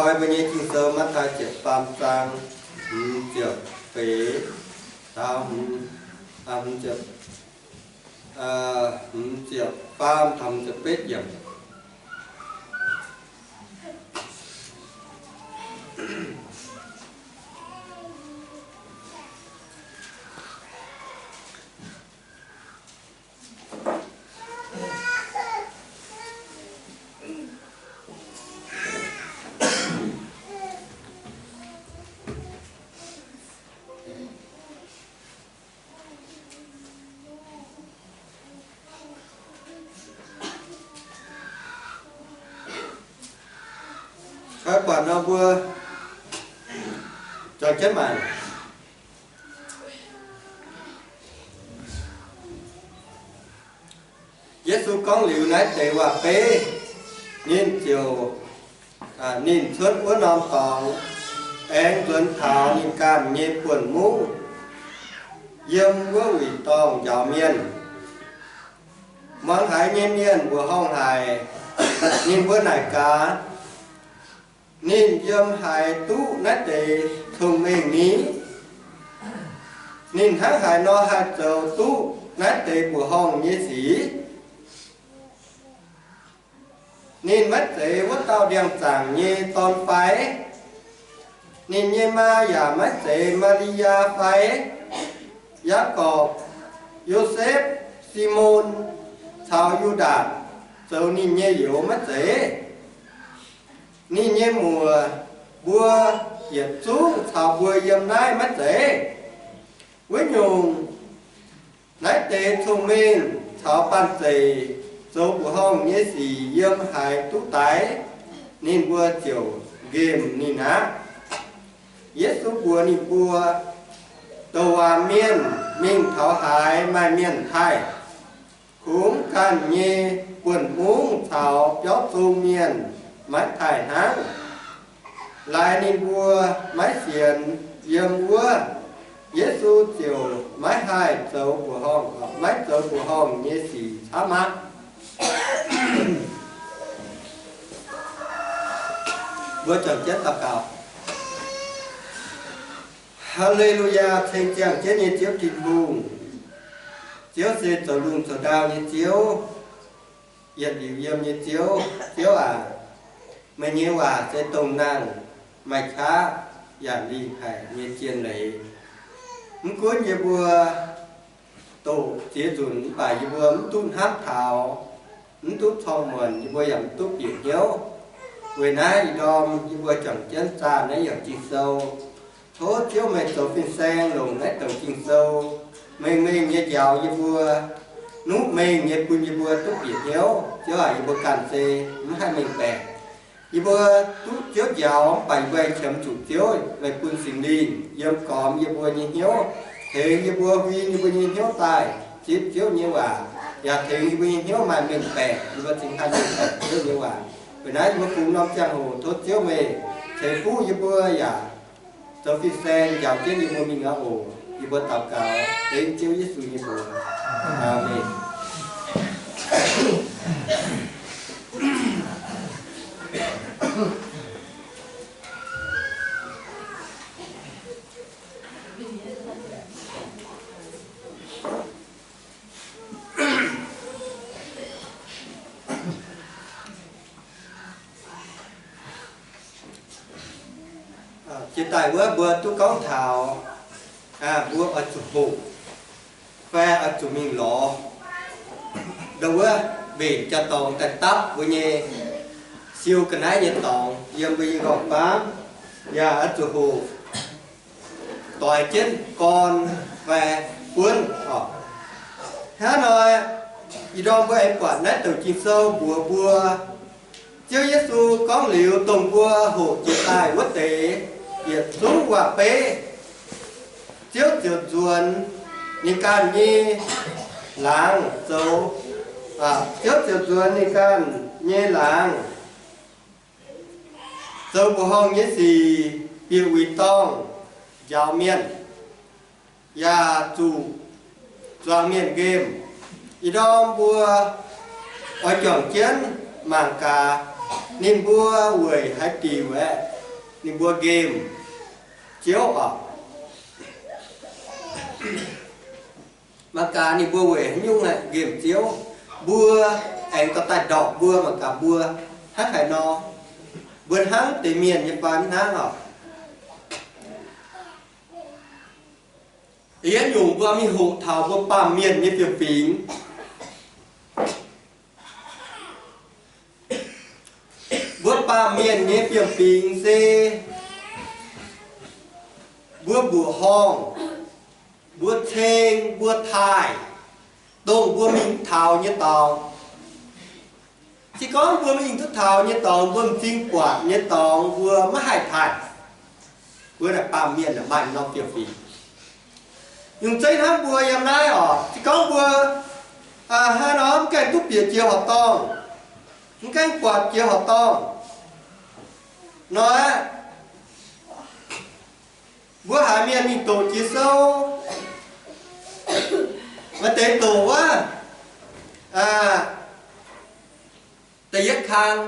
Mbuo nyei Ging-Sou Matv^taai ziepc faam zaang hmz ziepc feix taux hmz, hmz ziepc, hmz ziepc faam taux hmz ziepc betv yiemc. Koi buatc nor mbuo juangc jienv mangc. Yesu gorngv liuz naaiv deix waac-beiv, ninh ziouc, ninh cuotv wuov norm dorngx, aengx nzuonx taux ninh ganh nyei buonv-mungv, yiem wuov wuic dorngh njaaux mienh. Muangx haiz nyei mienh mbuoqc horngh haic. Ninh mbuo naaic gaax, ninh yiem haaix duqv naaiv deix cong-mengh ni? Ninh hnangv haaix nor haih zoux duqv naaiv deix mbuoqc horngh nyei sic? Ninh maiv zeiz wuov dauh ndiangx-zaangc nyei dorn fai? Ninh nyei maa yaac maiv zeiz Maa^li^yaa fai? Yaagorpc, Yosepv, Simon caux Yu^ndaatc zoux ninh nyei youz maiv zeiz? Ninh nyei muoc mbuo yietc zungv caux mbuo yiem naaiv maiv zeiz? Wuov nyungc, naaiv deix cong-mengh caux banh zeic zoux mbuoqc horngh nyei sic yiem haaix duqv daix, ninh mbuo ziouc nqemh ninh aqv. Yesu mbuox ninh mbuo, Douc waac mienh mingh taux haaix, maaih mienh taaih. Kungx ganh nyei buonv-mungv caux biauv zong mienh maiv taaih hnangv. Laaix ninh mbuo maiv sienx. Yiem wuov, Yesu ziouc maiv haih zoux mbuoqc horngh, maiv zoux mbuoqc horngh nyei sic camv aqv. Mbuo juangc jienv daux gaux. Haa^le^lu^yaa, ceng ziangh jienv nyei Ziouv Tin-Hungh. Ziouv se zoux lungh zoux ndau nyei Ziouv, yietc liuz yiem nyei Ziouv. Ziouv aac, meih nyei waac se dongh nangh maaih qaqv yaac lingh haic nyei zien leiz. Mv gunv yie mbuo doqc ziex nzunc mv baac yie mbuo mv duqv hnamv taux, mv duqv corng muonc, yie mbuo yaac mv duqv bieqc hnyouv. Weic naaiv ih ndorm yie mbuo juangc jienv zaah naaiv yiem Ging-Sou. Tov Ziouv meih zoux fin-saeng longc naaiv douc Ging-Sou mengh mengh nyei njaaux yie mbuo, nuqv mengh nyei bun yie mbuo duqv bieqc hnyouv. Ziouv aac, yie mbuo ganh se mv haih mengh baeqc. Yie mbuo duqv Ziouv njaaux mv baac yie mbuo aengx qiemx zuqc Ziouv meih bun Singx Lingh yiem gormx yie mbuo nyei hnyouv, tengx yie mbuo huin yie mbuo nyei hnyouv daaih zipv Ziouv nyei waac, yaac tengx yie mbuo nyei hnyouv maaih mengh baeqc, yie mbuo cingx haih mengh baeqc Ziouv nyei waac. Weic naaiv yie mbuo bungx norm ziangh hoc tov Ziouv meih ceix fuqv yie mbuo yaac zoux fin-saeng njaaux jienv yie mbuo mingh aqv oc. Yie mbuo daux gaux dengv Ziouv Yesu nyei mbuox. Aamen. Jiex daaih wuov mbuo duqv gorngv taux mbuo oix zuqc hoqc fai oix zuqc mingh lorz ndau wuov mbenc jaa-dorngx daaih dapv mbuo nyei siou ga'naaiv nyei dorngx yiem mbuo nyei nqorngv-famv, yaac oix zuqc hoqc doix jienv gorn fai buonv oc. Hnangv nor, ih ndorm mbuo aengx buatc naaiv douc Ging-Sou mbuox mbuo, Ziouv Yesu gorngv liuz, dongh mbuo hoqc jiex daaih wuov deix yietc zungv waac-beiv, Ziouv ziouc nzuonx ninh ganh nyei laangz zoux, Ziouv ziouc nzuonx ninh ganh nyei laangz zoux mbuoqc horngh nyei sic, bieqc wuic dorngh njaaux mienh, yaac zuqc zuangx mienh nqemh. Ih ndorm mbuo oix juangc jienv mangc gaax ninh mbuo weic haaix diuc aeqv, ninh mbuo nqemh Ziouv oc. Mangc gaax ninh mbuo weic haaix nyungc nqemh Ziouv. Mbuo aengx dorh daaih ndorpc mbuo mangc gaax mbuo hnangv haaix nor. Mbuo hnangv deix mienh nyei fai mv hnangv oc? Yietc nyungc mbuo mingh hoqc taux mbuo baamh mienh nyei fiem-fingx. Mbuo baamh mienh nyei fiem-fingx se mbuo mbuoqc horngh, mbuo ceng, mbuo taaih, dongh mbuo mingh taux nyei dorngx. Se gorngv mbuo mingh duqv taux nyei dorngx, mbuo m'zing buatc nyei dorngx, mbuo maiv haih taaih. Mbuo naaic baamh mienh maaih norm fiem-fingx. Nyungc zeiv hnangv mbuo yiem naaiv oc, se gorngv mbuo haaix norm mv gaengh duqv bieqc jiex horqc dorngh, mv gaengh buatc jiex horqc dorngh nor, mbuo haiz mienh mingh doqc jiex sou, maaih deix doqc wuov da'yietv kang,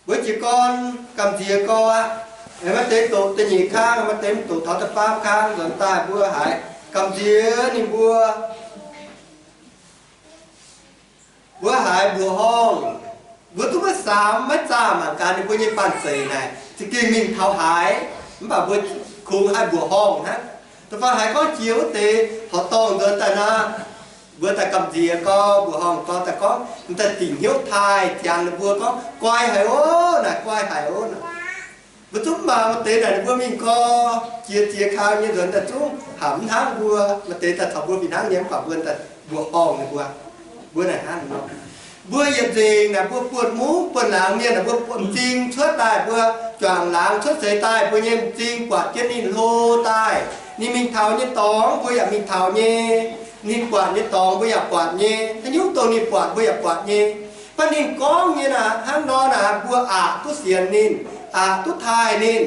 mbuo jiez gorn gamh nziex gorx aqv. Maaih deix doqc da'nyeic kang, maaih deix doqc taux da'faam kang nzuonx daaih, mbuo haiz gamh nziex ninh mbuo, mbuo haiz mbuoqc horngh, mbuo duqv maiv samx maiv zaah mangc gaax ninh mbuo nyei banh zeic naaic za'gengh mingh taux haaix, mv baac mbuo kungx haih mbuoqc horngh hnangv. Da'faanh haiz gorngv jiex wuov deix horqc dorngh nzuonx daaih nor, mbuo daaih gamh nziex gorx, mbuoqc horngh gorx daaih gorngv, m'daaih dingc hnyouv taaih ziangx ninh mbuo gorngv, Guai haic oc, naaic guai haic oc. Mbuo zungv mangc maaih deix naaic ninh mbuo mingh gorx, jiex ziex kang nyei nzuonx daaih zungv hamc mv hnangv mbuo. Maaih deix daaih caux mbuo fih hnangv nyei, mv baac mbuo daaih mbuoqc horngh ninh mbuo. Mbuo naaic hnangv nor, mbuo yietc nzengc naaic mbuo buonv-mungv buonv-laangz mienh naaic mbuo m'zing cuotv daaih, mbuo juangc laangz cuotv seix daaih, mbuo nyei m'zing buatc jienv ninh hlo daaih. Ninh mingh taux nyei dorngx mbuo yaac mingh taux nyei, ninh buatc nyei dorngx mbuo yaac buatc nyei. Haaix nyungc dongh ninh buatc mbuo yaac buatc nyei. Mv baac ninh gorngv nyei naaic hnangv nor naaic mbuo aqc duqv sienx ninh, aqc duqv taaih ninh,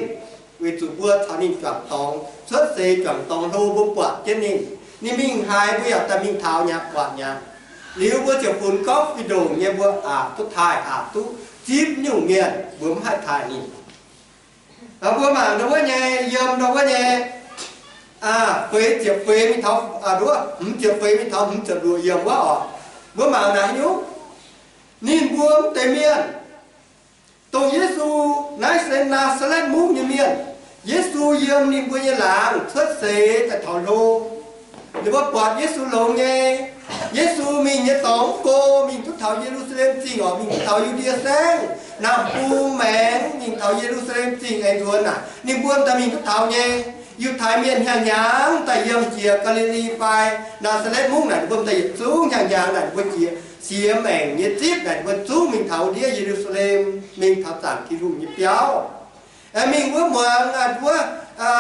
weic zuqc mbuo caux ninh juangc dorngx cuotv seix, juangc dorngx hlo, mbuo buatc jienv ninh. Ninh mingh haaix mbuo yaac daaih mingh taux nyei, buatc nyei. Liuz mbuo ziouc funx gorngv fih ndongc nyei mbuo aqc duqv taaih, aqc duqv zipv nyungc mienh, mbuo mv haih taaih ninh. Mbuo mangc ndau wuov nyei, yiem ndau wuov nyei feix ziepc feix mingh taux, nduov, hmz ziepc feix mingh taux hmz ziepc luoqc yiemc wuov oc. Mbuo mangc naaic haaix nyungc? Ninh mbuo mv deix mienh, dongh Yesu, naaiv se Naa^saa^letv Mungv nyei mienh. Yesu yiem ninh mbuo nyei laangz cuotv seix daaih taux hlo. Ninh mbuo buatc Yesu longx nyei. Yesu mingh nyei dorngx mv go, mingh duqv taux Ye^lu^saa^lem Zingh oc, mingh duqv taux Yu^ndie Saengv, naamh bung maengx, mingh taux Ye^lu^saa^lem Zingh aengx nzuonx naaic, ninh mbuo m'daaih mingh duqv taux nyei. Yiutai mienh hnyangx-hnyangx daaih yiem jiex Gaa^li^li fai Naa^saa^letv Mungv naaic, ninh mbuo m'daaih yietc zungv hnyangx-hnyangx naaic, ninh mbuo jiex siex maengc nyei zipv naaic, ninh mbuo zungv mingh taux ndiev Ye^lu^saa^lem, mingh taux zaangc Tin-Hungh nyei biauv. Mingh wuov muangx wuov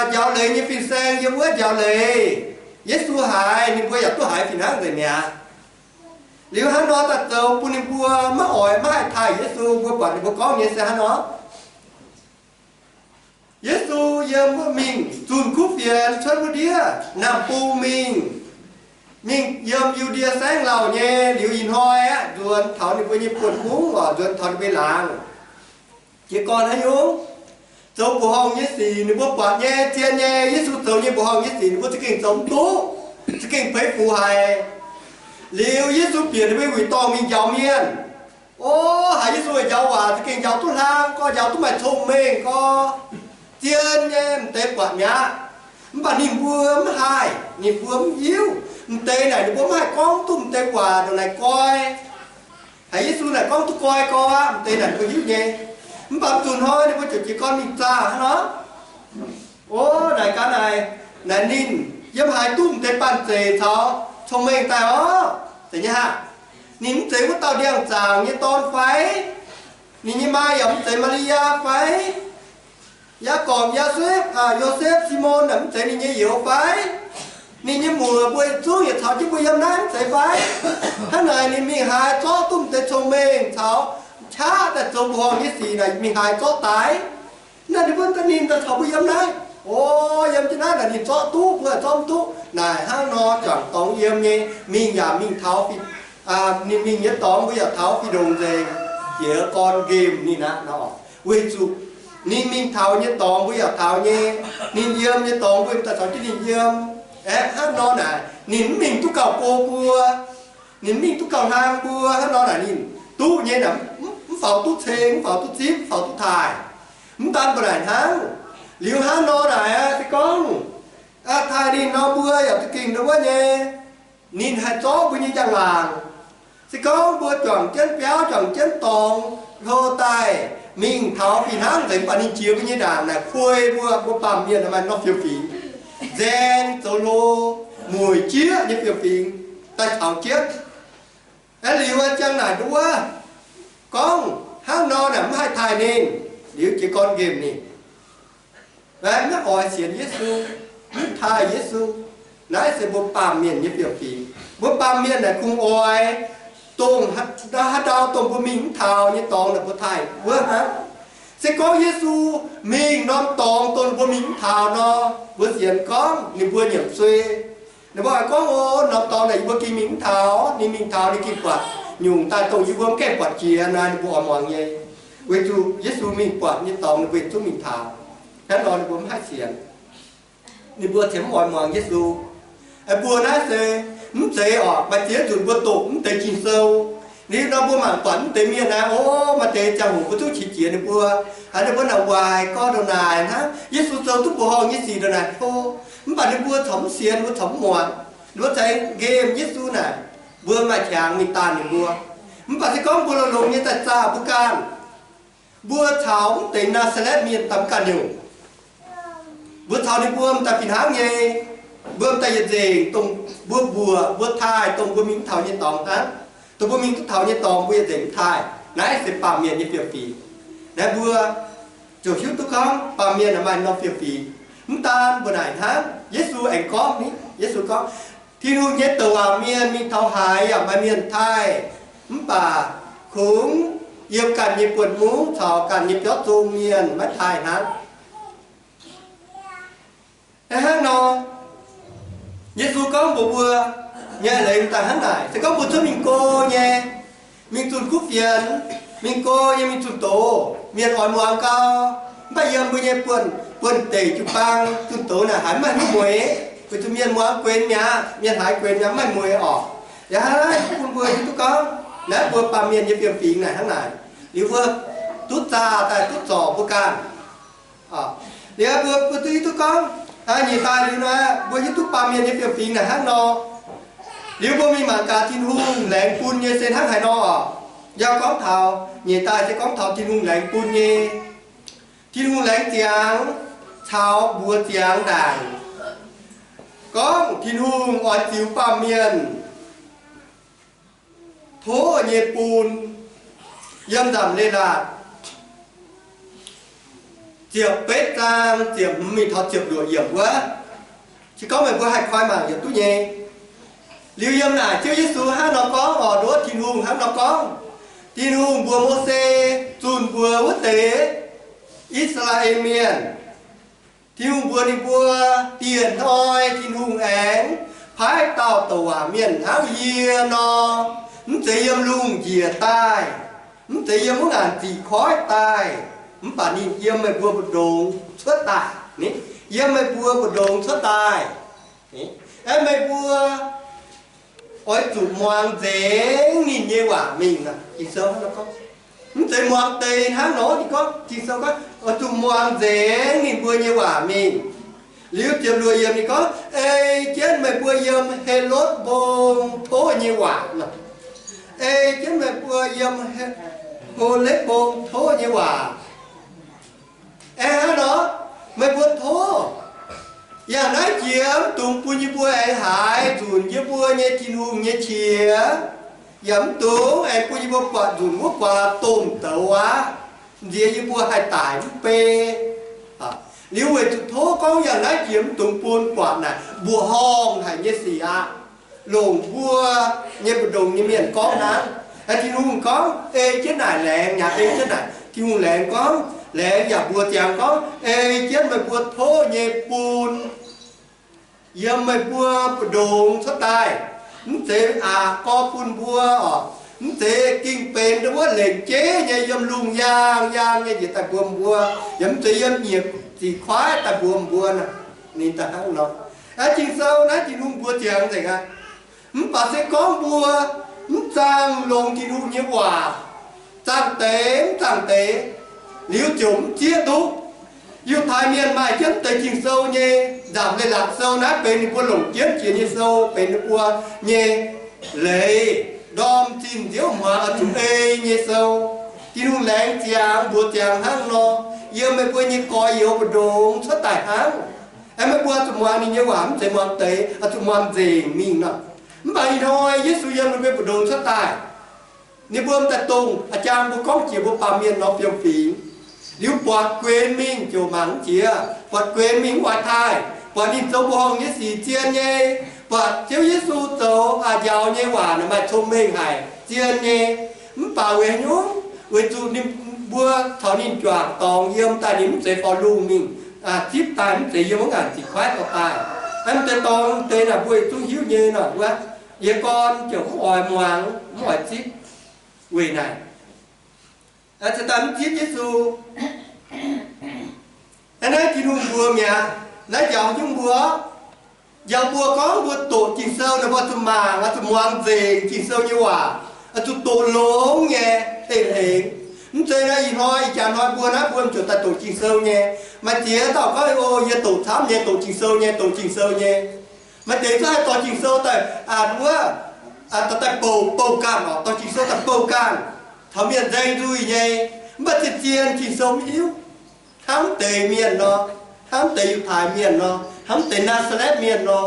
njaaux leiz nyei fin-saeng yiem wuov njaaux leiz. Yesu haiz, ninh mbuo yaac duqv haiz fih hnangv nzengc mi'aqv. Liuz hnangv nor daaih zoux bun ninh mbuo maiv oix maiv haih taaih Yesu. Mbuo buatc ninh mbuo gorngv nyei se hnangv nor. Yesu yiem wuov mingh zunh kuv fienx cuotv wuov ndiev naamh bung mingh, mingh yiem Yu^ndie Saengv lauh nyei. Liuz ih hnoi aqv, nzuonx taux ninh mbuo nyei buonv-hungh oc, nzuonx taux ninh mbuo laangz. Jiez gorn haaix nyungc? Zoux mbuoqc horngh nyei sic ninh mbuo buatc nyei, zien nyei. Yesu zoux nyei mbuoqc horngh nyei sic ninh mbuo za'gengh zoux mv duqv, za'gengh peix fuc haic. Liuz Yesu bieqc ninh mbuo wuic dorngh mingh njaaux mienh. O, haiz Yesu njaaux waac za'gengh njaaux duqv hlang, gorngv njaaux duqv maaih cong-mengh gorx, zien nyei, m'deix buatc mi'aqv. Mv baac ninh mbuo mv haih, ninh mbuo mv hiuv. M'deix naaic ninh mbuo mv haih gorngv duqv m'deix waac ndongc naaic goi. Haiz Yesu naaic gorngv duqv goi gorx aqv, m'deix naaic ninh mbuo hiuv nyei. Mv baac zunh hnoi ninh mbuo ziouc jiez gorn mingh zaah hnangv nor. O, naaic gaax naaic, naaic ninh yiem haaix duqv m'deix banh zeic caux cong-mengh daaih orqc? Zeiz nyei haac. Ninh mv zeiz wuov dauh ndiangx-zaangc nyei dorn fai? Ninh nyei maa yaac mv zeiz Maa^li^yaa fai? Yaagorpc, Yosepv, Yosepv, Simon naaic mv zeiz ninh nyei youz fai? Ninh nyei muoc mbuo yietc zungv yietc caux jienv mbuo yiem naaiv mv zeiz fai? Hnangv naaic ninh mingh haaix zorqv duqv m'deix cong-mengh caux qaqv daaih zoux mbuoqc horngh nyei sic naaic, mingh haaix zorqv daaih? Naaiv ninh mbuo daaih ninh daaih caux mbuo yiem naaiv. O, yiem jienv naaiv naaic ninh zorqv duqv, mbuo zorqv mv duqv. Naaic hnangv nor juangc dorngx yiem nyei, mingh yaac mingh taux, ninh mingh nyei dorngx mbuo yaac taux fih ndongc nzengc, jiez gorn nqemh ninh aqv nor. Weic zuqc Ninh mingh taux nyei dorngx mbuo yaac taux nyei. Ninh yiem nyei dorngx mbuo daaih caux jienv ninh yiem. Aeqv, hnangv nor naaic ninh mv mingh duqv gauh go mbuo, ninh mv mingh duqv gauh hlang mbuo. Hnangv nor naaic ninh duqv nyei naaic, mv faaux duqv ceng, mv faaux duqv zipv, mv faaux duqv taaih. Mv daan mbuo naaic hnangv. Liuz hnangv nor naaic se gorngv taaih ninh nor mbuo yaac za'gengh ndo wuov nyei. Ninh haih zorqv mbuo nyei njang-laangc. Se gorngv mbuo juangc jienv biauv, juangc jienv dorngx hlo daaih mingh taux fih hnangv nzengc, mv baac ninh jiex mbuo nyei ndaangc naaic kuei mbuo, mbuo baamh mienh maaih norm fiou-fingx, nzaeng zoux hlo, mueic jieqv nyei fiou-fingx daaih taux jienv. Aeqv, liuz ziang naaic nduov gorngv hnangv nor naaic mv haih taaih ninh, liuz jiez gorn nqemh ninh. Maiv oix sienx Yesu, mv taaih Yesu. Naaiv se mbuo baamh mienh nyei fiou-fingx. Mbuo baamh mienh naaic kungx oix dongh haaix ndau dongh mbuo mingh mv taux nyei dorngx naaic mbuo taaih wuov hnangv. Se gorngv Yesu mingh norm dorngx dongh mbuo mingh mv taux nor, mbuo sienx gorngv ninh mbuo nyiemc suei. Ninh mbuo oix gorngv, o, norm dorngx naaic yie mbuo gengh mingh mv taux. Ninh mingh taux ninh gengh buatc nyungc daaih dongh yie mbuo mv gaengh buatc jiex naaic, ninh mbuo oix muangx nyei. Weic zuqc Yesu mingh buatc nyei dorngx ninh mbuo yietc zungv mingh taux. Hnangv nor ninh mbuo mv haih sienx. Ninh mbuo ziouc mv oix muangx Yesu. Aeqv, mbuo naaiv se mv zeiz oc, maaih ziex nzunc mbuo doqc mv deix Ging-Sou. Liuz nor mbuo mangc buatc mv deix mienh naaiv, o, maaih deix ziangh hoc mbuo zungv qiex jiez ninh mbuo, haiz ninh mbuo naaic waaic gorx ndongc naaic hnangv, Yesu zoux duqv mbuoqc horngh nyei sic ndongc naaic tov. Mv baac ninh mbuo corc mv sienx, ninh mbuo corc mv muangx. Ninh mbuo za'gengh nqemh Yesu naaic, mbuo maaih qangx mingh daanh ninh mbuo. Mv baac se gorngv mbuo longx-longx nyei daaih zaah mbuo ganh, mbuo caux mv deix Naa^saa^letv Mienh daaih mv ganh nyungc. Mbuo caux ninh mbuo m'daaih fih hnangv nyei. Mbuo m'daaih yietc nzengc dongh mbuo mbuoqc, mbuo taaih dongh mbuo mingh mv taux nyei dorngx hnangv. Dongh mbuo mingh duqv taux nyei dorngx mbuo yietc nzengc mv taaih. Naaiv se baamh mienh nyei fiou-fingx. Naaiv mbuo ziouc hiuv duqv gorngv baamh mienh maaih norm fiou-fingx. Mv daan mbuo naaic hnangv, Yesu aengx gorngv ni, Yesu gorngv, Tin-Hungh nyei douc waac mienh mingh taux haaix yaac maaih mienh taaih, mv baac kungx yiem ganh nyei buonv-mungv caux ganh nyei biauv zong mienh maiv taaih hnangv. Hnangv nor, Yesu gorngv mbuox mbuo nyei leiz daaih hnangv naaic, se gorngv mbuo cuotv mingh go nyei, mingh zunh kuv fienx, mingh go nyei mingh zunh doz, mienh oix muangx gau, mv baac yiem mbuo nyei buonv, buonv-deic jiu-baang zunh doz naaic haiz mv maaih hnyouv mueix, weic zuqc mienh muangx guenx mi'aqv, mienh haiz guenx mi'aqv, mv maaih mueix orqc. Yaac hnangv naaiv bun mbuo hiuv duqv gorngv naaiv mbuo baamh mienh nyei fiem-fingx naaic hnangv naaic, liuz mbuo duqv zaah daaih duqv zorc mbuo ganh. Liuz mbuo, mbuo duqv hiuv duqv gorngv, nyic daaih liuz nor, mbuo hiuv duqv baamh mienh nyei fiem-fingx naaic hnangv nor. Liuz mbuo mingh mangc gaax Tin-Hungh laengz bun nyei se hnangv haaix nor oc. Yaac gorngv taux nyic daaih se gorngv taux Tin-Hungh laengz bun nyei. Tin-Hungh laengz ziangx caux mbuox ziangx ndaangc, gorngv Tin-Hungh oix ziux baamh mienh tov nyei bun. Yiem Nzamc Leiz-Latc ziepc betv zaang ziepc hmz mingh taux ziepc luoqc yiemc wuov, se gorngv meih mbuo haih koi mangc yietc duqv nyei. Liuz yiem naaic Ziouv Yesu hnangv nor gorngv oc, nduov Tin-Hungh hnangv nor gorngv. Tin-Hungh mbuox Mose zunh mbuox wuov deix I^saa^laa^en Mienh, Tin-Hungh mbuox ninh mbuo, dieh hnoi Tin-Hungh aengx paaiv dauh douc waac mienh hnangv yie nor, mv zeiz yiem lungh njiec daaih, mv zeiz yiem wuov ngaanc ziqc koiv daaih, mv baac ninh yiem meih mbuo mbu'ndongx cuotv daaih. Yiem meih mbuo mbu'ndongx cuotv daaih. Aeqv, meih mbuo oix zuqc muangx nzengc ninh nyei waac mingh. Ging-Sou hnangv nor gorngv. Mv zeiz muangx deix hnangv nor, ninh gorngv, Ging-Sou gorngv, oix zuqc muangx nzengc ninh mbuo nyei waac mingh. Liuz ziepc luoqc yiemc ninh gorngv, ei jienv meih mbuo yiem Helotv Mbong tov nyei waac. Ei jienv meih mbuo yiem Helotv Mbong tov nyei waac. Aeqv, hnangv nor, meih mbuo tov, yangh naaiv jiex mv dungx bun yie mbuo aengx haiz nzunc yie mbuo nyei Tin-Hungh nyei qiex, yaac mv dungx aengx bun yie mbuo buatc nzunc wuov guaax domh douz aqv. Nziex yie mbuo haih daic mv bei. Liuz weic zuqc tov gorngv yangh naaiv jiex mv dungx bun buatc naaic mbuoqc horngh haic nyei sic aqv. Longc mbuo nyei mbu'ndongx nyei mienh gorngv hnangv. Tin-Hungh gorngv ei jienv naaic laengz, yaac ei jienv naaic. Tin-Hungh laengz gorngv, laengz yaac mbuox ziangx gorngv, ei jienv meih mbuo tov nyei bun yiem meih mbuo mbu'ndongx cuotv daaih. Mv zeiz aqc gorx bun mbuo oc. Mv zeiz gengh benx wuov lengc jeiv nyei yiem lungh yaangh yaangh nyei njiec daaih mbuox mbuo, yaac mv zeiz yiem nyiec ziqc kuaaiv daaih mbuox mbuo naaic, ninh daaih hnangv nor. Aa, Ging-Sou naaiv Tin-Hungh mbuox ziangx nzengc aqv. Mv baac se gorngv mbuo mv zaangh longx Tin-Hungh nyei waac, zaangh deix mv zaangh deix, liuz ziouc mv zieqv duqv. Yiutai Mienh maaih jienv deix Ging-Sou nyei, Nzamc Leiz-Latc Sou naaiv benx ninh mbuo longc jienv jiex nyei sou, benx ninh mbuo nyei leiz, ndorm zinh nziouv hmuangx oix zuqc ei nyei sou. Tin-Hungh laengz ziangx mbuox ziangx hnangv nor, yiem meih mbuo nyei gorx-youz mbu'ndongx cuotv daaih hnangv. Aengx meih mbuo zuqc muangx ninh nyei waac, mv zeiz muangx deix, oix zuqc muangx nzengc mingh nor. Mv baac ih hnoi Yesu yiem ninh mbuo mbu'ndongx cuotv daaih, ninh mbuo m'daaih dongh a'jang mbuo gorngv jiex mbuo baamh mienh nor fiem-fingx, liuz buatc guenx mingh ziouc mangc mv jiex, buatc guenx mingh mv oix taaih, buatc ninh zoux mbuoqc horngh nyei sic zien nyei, buatc Ziouv Yesu zoux a'njaaux nyei waac naaic maaih cong-mengh haic, zien nyei. Mv baac weic haaix nyungc? Weic zuqc ninh mbuo caux ninh juangc dorngx yiem daaih, ninh mv zeiz faaux lungh mingh, zipv daaih mv zeiz yiem wuov ngaanc ziqc kuaaiv dorh daaih. Aeqv, m'daaih dorngx deix naaic mbuo yietc zungv hiuv nyei nor wuov, yie gorn ziouc mv oix muangx, mv oix zipv weic naaic. Ziouc daaih mv zipv Yesu. Naaiv, naaiv Tin-Hungh mbuox mi'aqv. Naaiv njaaux nyungc mbuo, njaaux mbuo gorngv mbuo doqc Ging-Sou nor, mbuo zuqc mangc, oix zuqc muangx nzengc Ging-Sou nyei waac, oix zuqc doqc longx nyei, hengx hengx. Mv zeiz naaiv ih hnoi, ih jaax hnoi mbuo naaiv mbuo ziouc daaih doqc Ging-Sou nyei. Maaih ziex dauh gorngv, o, yie doqc camv nyei, doqc Ging-Sou nyei, doqc Ging-Sou nyei. Maaih deix zungv haih dorh Ging-Sou daaih, wuov, daaih bouh, bouh ganh oc, dorh Ging-Sou daaih bouh ganh, taux mienh nzaeng nzuih nyei. Mv baac zien-zien Ging-Sou mv hiuv. Hnangv deix mienh nor, hnangv deix Yiutai Mienh nor, hnangv deix Naa^saa^letv Mienh nor,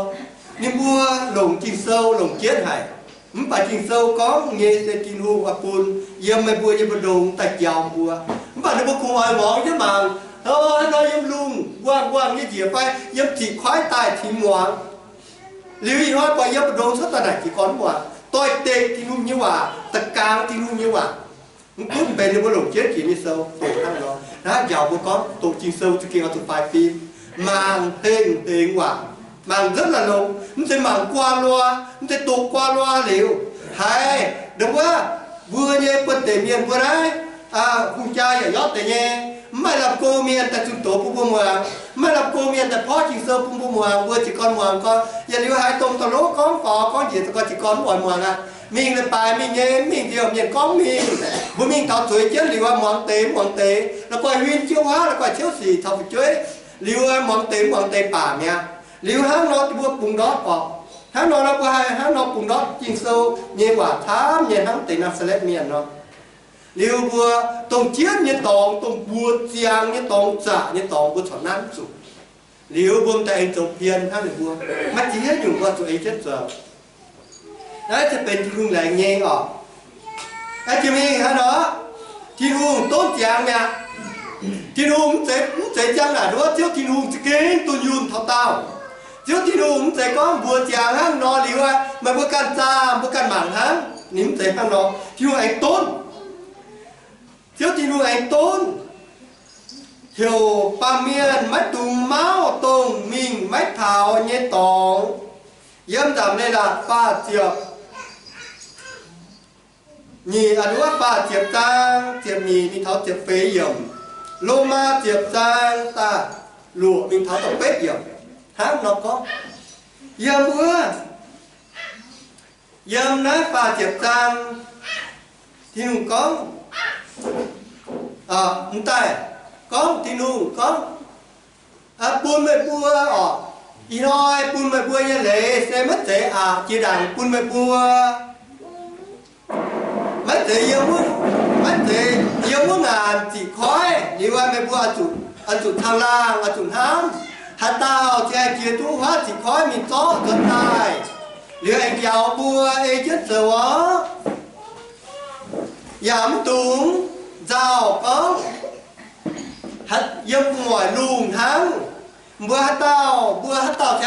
ninh mbuo longc Ging-Sou longc jienv haic. Mv baac Ging-Sou gorngv nyei se Tin-Hungh oix bun yiem meih mbuo nyei mbu'ndongx daaih njaaux mbuo. Mv baac ninh mbuo kungx oix ngorngx jienv mangc, hnangv nor yiem lungh wuangh wuangh nyei njiec fai yiem ziqc kuaaiv daaih cingx muangx. Liuz ih hnoi buatc yiem mbu'ndongx cuotv daaih naaic jiez gorn mv muangx, doix-dekc Tin-Hungh nyei waac, da'gaangx Tin-Hungh nyei waac. Mv gunv benx ninh mbuo longc jienv jiex nyei sou, hnangv nor, naaiv njaaux mbuo gorngv doqc Ging-Sou za'gengh oix zuqc faix fim, mangc hengx hengx waac, mangc nzutv la'longx, mv zeiz mangc guaa luaa, mv zeiz doqc guaa luaa liuz, haiz ndongc wuov mbuo nyei buonv-deic mienh mbuo naaiv, hungh jaa yaac nyorqv deix nyei, mv maaih lamh go mienh daaih zunh doz bun mbuo muangx, mv maaih lamh go mienh daaih porv Ging-Sou bun mbuo muangx, mbuo jiez gorn muangx gorn, yaac liuz haiz domh dauh lov gorngv faaux gorngv njiec, za'gengh jiez gorn mv oix muangx aqv. Mingh leiz-baaix mingh nyei, mv mingh nziex mienh gorngv mingh. Mbuo mingh taux zueiz jienv liuz, muangx deix muangx deix, la'guaih huin jiouv wuov, la'guaih ciouv sic caux fu'jueiv, liuz muangx deix muangx deix baac mi'aqv. Liuz hnangv nor mbuo bungx ndortv orqc. Hnangv nor nor mbuo haih hnangv nor bungx ndortv Ging-Sou nyei waac camv nyei hnangv deix Naa^saa^letv Mienh nor. Liuz mbuo dongh jienv nyei dorngx, dongh mbuox ziangx nyei dorngx, zaqc nyei dorngx mbuo corc nanv zuqc. Liuz mbuo m'daaih aengx zoux bien hnangv ninh mbuo, maiv ziex nyungc mbuo zuqc ei jienv zoux. Naaiv se benx Tin-Hungh laengz nyei orqc. Naaiv jiex mingh hnangv nor, Tin-Hungh donv ziangx mi'aqv. Tin-Hungh mv zeiz, mv zeiz ziang naaic nduov Ziouv Tin-Hungh za'gengh dunh yunh taux daauh. Ziouv Tin-Hungh mv zeiz gorngv mbuox ziangx hnangv nor liuz, meih mbuo ganh zaah, mbuo ganh mangc hnangv. Ninh mv zeiz hnangv nor. Tin-Hungh aengx donv. Ziouv Tin-Hungh aengx donv, heuc baamh mienh maiv dungx mauv dongh mingh maiv taux nyei dorngx. Yiem Nzamc Leiz-Latc faah ziepc nyeic, aa, wuov faah ziepc zaang ziepc nyeic mingh taux ziepc feix yiemc. Lomaa ziepc zaang da'luoqc mingh taux da'betv yiemc. Hnangv nor gorngv, yiem wuov, yiem naaiv faah ziepc zaang, Tin-Hungh gorngv, m'daaih gorngv, Tin-Hungh gorngv, bun meih mbuo orqc, ih hnoi bun meih mbuo nyei leiz se maiv zeiz aqc jiex ndaangc bun meih mbuo. Maiv zeiz yiem wuov, maiv zeiz yiem wuov ngaanc ziqc koiv liuz, meih mbuo oix zuqc caangh laangh, oix zuqc hnamv. Haaix dauh za'gengh jiex duqv huaav ziqc koiv mingh zorqv nzuonx daaih, liuz aengx njaaux mbuo ei jienv zoux orqc, yaac mv dungx nzauh gorngv yiem gu'nguaaic lungh hnangv. Mbuo haaix dauh, mbuo haaix dauh